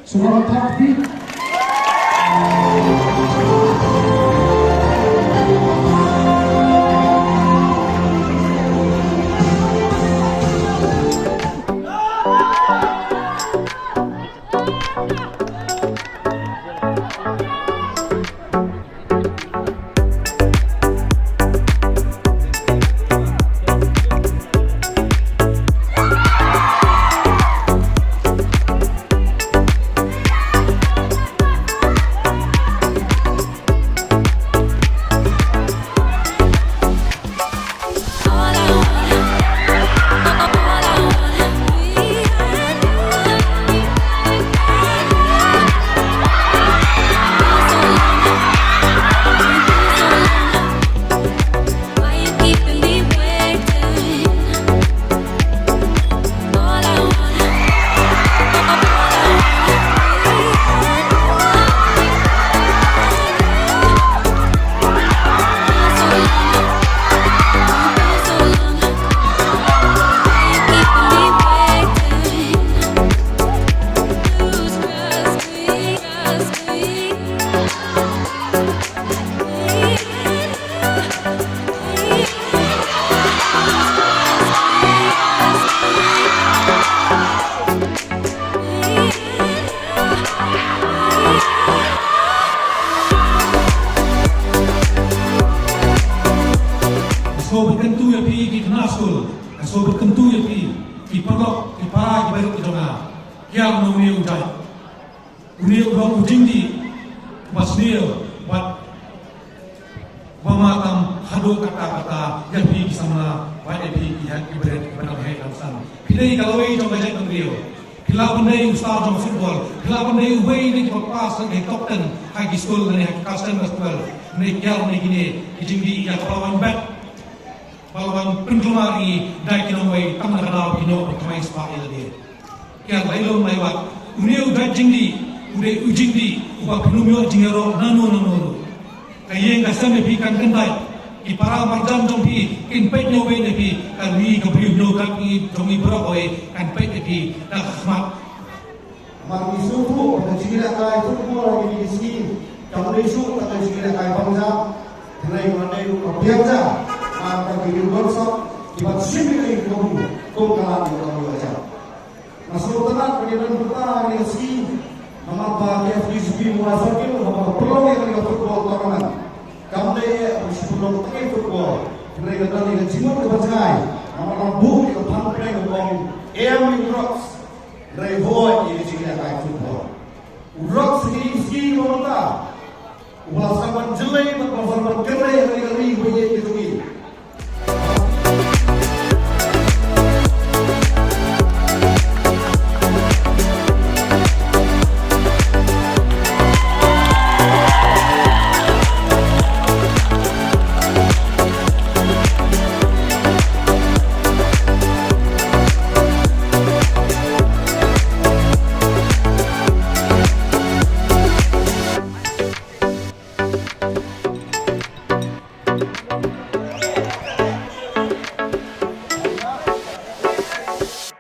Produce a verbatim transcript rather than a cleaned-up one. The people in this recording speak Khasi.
Sngewbha thap phi. Nga sngewbha kyntu ïa phi ki khynnah skul, nga sngewbha kyntu ïa phi ki paralok, ki para, ki baroh ki jong nga. Kiar na une u jait. Une u long u jingdih uba sniew bad uba matam haduh katta katta ïa phi ki samla bad ïa phi ki heh ki bret kiba dang heh dang san. Phi dei ka lawei jong ka jaitbynriew. Phi lah ban dei u star jong football. Phi lah ban dei uwei na kiba pass ha ki top ten ha ki skul ne ha ki custom festival. Ne kiar ne kine ki jingdih ïa kaba la wan bet. Ba la wan pynkulmar ïa ngi da ki nongwei tang na ka daw ki ïoh ban thymmai spah ïa lade. Kiar lai lum lai wat. Une u dei jingdih, u dei u jingdih uba phin ym ïoh jingïaroh nano nano ruh. Ka ïing ka sem ïa phi kan kyntait. Ki para marjan jong phi kin peit ñiew beit ïa phi, ka ri ka briew ñiew kat jong ngi baroh kawei kan peit ïa phi da ka khmat. Namar ngi sngewthuh ba ka jingïalehkai football ha kine ki sngi kam dei shuh ka jingïalehkai bang jam. Hynrei ka dei ruh ka biang jam. Namar ka ki riewkhuid kiba shim ïa ka kum kum ka lad ïa ka ïoh jam. Nga sngewtynnat ba ngi don mynta ha kine ki sngi namar ba ka F D C P Mawlai Circle haba ka pynlong ïa kane ka football tournament. Kam dei eh ba shu pynlong tang ïa football. Hynrei ka don ïa ka jingmut kaba jngai namar ka buh ïa ka thang pdeng ka kong em ïa u drugs. Hynrei hooid ïa ka jingïalehkai football. U drugs ha kine ki sngi ba mynta uba la sdang ban jyllei bad uba la sdang ban kynrei